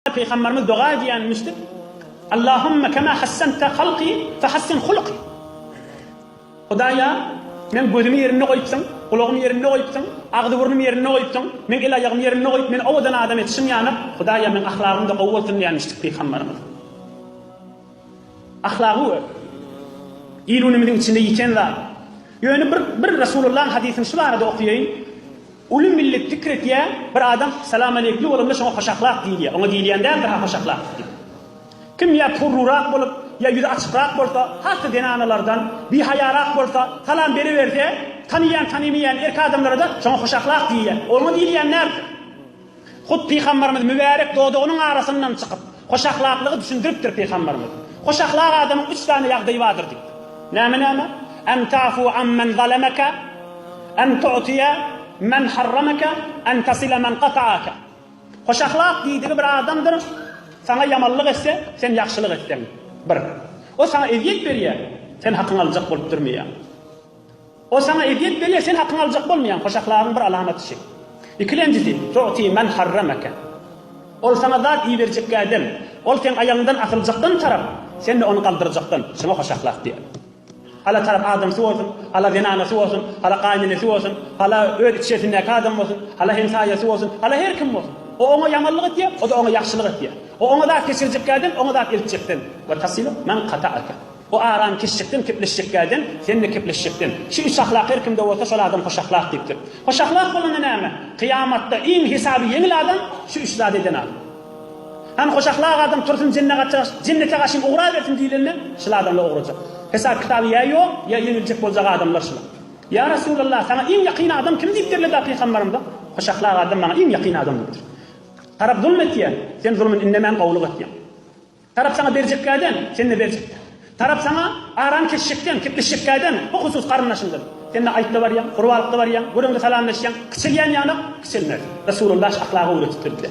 Pygamberimiz doga edýänmişdir, Allahümme kema hassente halki fehassin hulki. Hudaýa, meň gözümi ýerinde goýupsyň, gulagymy ýerinde goýupsyň, agzy-burnumy ýerinde goýupsyň, meň el-aýagymy ýerinde goýup, meni owadan adam etişiň ýaly, Hudaýa, meň ahlagym-da gowy bolsun diýenmişdik Pygamberimiz. Ahlagy gör. Il-günümiziň içinde ýiten zat. Ýöne bir, bir Resulullahyň hadysyny şu barada okaýaýyn. Uly millet pikir etýär, bir adam salamaleýkli bolanda şoňa hoşahlak diýilýär. Oňa diýilýän däldir ha hoşahlak diýip. Kim ýa purrurak bolup, ýa ýüzi açykrak bolsa, has-da zenanalardan, bihaýarak bolsa, salam beriberse, tanyýan, tanymaýan erk adamlara-da şoňa hoşahlak diýilýär. Oňa diýilýän däldir. Hut Pygamberimiz mübärek dodagynyň arasyndan çykyp, hoşahlaklygy düşündiripdir Pygamberimiz. Hoşahlak adamyň üç sany ýagdaýy bardyr diýipdir. Näme-näme? En ta'fu ammen zalemeke, en tu'tiýe men harrameke, en tasile men kata'ake. Hoşahlak diýdigi bir adamdyr, saňa ýamanlyk etse, sen ýagşylyk etseň, bir. O saňa ezýet berýär, sen hakyňy aljak bolup durmaýaň. O saňa ezýet berýär, sen hakyňy aljak bolmaýaň, hoşahlagyň bir alamaty şi. Ikilenjisi, tu'ti men harrameke. Ol saňa zat iberjekgäden, ol seň aýagyňdan asyljakdan tarap, sen-de ony galdyrjakdan, şuňa hoşahlak diýer. Hala tarap adamsy bolsun, hala zenanasy bolsun, hala gaýynenesi bolsun, hala öz içerisindäki adam bolsun, hala hemsaýasy bolsun, hala her kim bolsun. O oňa ýamanlyk etýär, o-da oňa ýagşylyk etýär. O oňa zat geçirjekgäden, oňa zat eltjekden. We tasilu men kata'ake. O arany kesjekden, kepleşjekgäden, sen-de kepleşjekden. Şu üç ahlak her kimde bolsa, şol adam hoşahlak diýipdir. Hoşahlak bolanda näme? Kyýamatda iň hesaby ýeňil adam şu üç zady eden adam. Hany hoşahlak adam tursun jennete gaşyn ugrabersin diýlende, şul adamlar ugrajak. Hesap kitaby ýa ýok, ýa ýeňiljek boljak adamlar şular. Ýa Resulallah, saňa iň ýakyn adam kim diýipdirler-dä pygamberimize? Hoşahlak adam maňa iň ýakyn adam diýipdir. Tarap zulm etýär, sen zulmuny indemän gowulyk etýäň. Tarap saňa berjekkäden, sen-de berjekden. Tarap saňa arany kesjekden, kepleşjekkäden, bu husus garyndaşyňdan. Sen-de aýtda barýaň, gurbalykda barýaň, göreňde salamlaşýaň, kiçelýän ýanak, kiçelmez. Resulullah şu ahlagy öwretipdir bize.